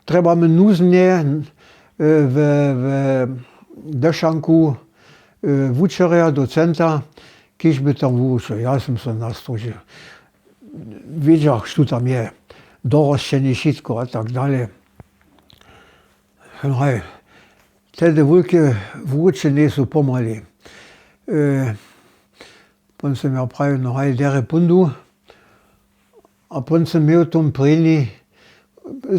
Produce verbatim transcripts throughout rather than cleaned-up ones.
Trjebamy nuznje w dešanku wučerja docenta, kiž by tam wuwučował. Ja som so nastružił, wědźach što tam je, dorosćenje wšitko a tak dalej. Haj, tehdy wulke wruće njejsu pomali. Pón som ja prajił, no haj derje póńdu. A pón som měł tom prěni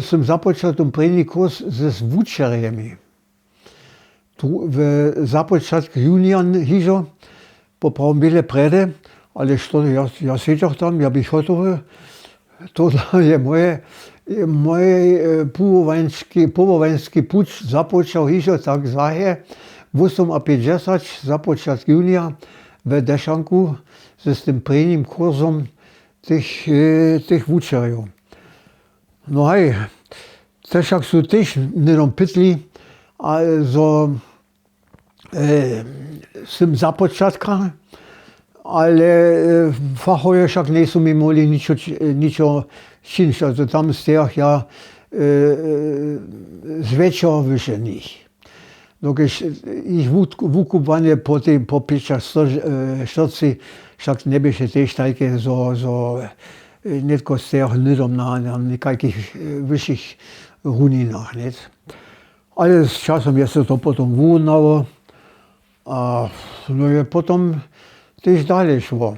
som započał tom prěni kurs z wučerjemi. Tu w započatk junija hižo, poprawom běle prjedy, ale što ja sedźach tam, ja běch hotowy. Tola je mój powołański puć započał hižo tak zahe wósom a pjećdźesać započatk junija, w dešanku z tym prěnim kursom tych wučerjow. No haj, te wšak su tež hnydom pytli, zo z tym započatkach, ale fachowje wšak njejsu mi móhli ničo čińć, ale tam stejach ja zwjetšo wyše nich, dokelž jich wukubłanje po tej po pěćaštyrci wšak njeběše tež tajke zo nětko stejach hnydom na někajkich wyšich runinach nět. Ale z časom je se to potom wurunjało a no je potom tež dale šło.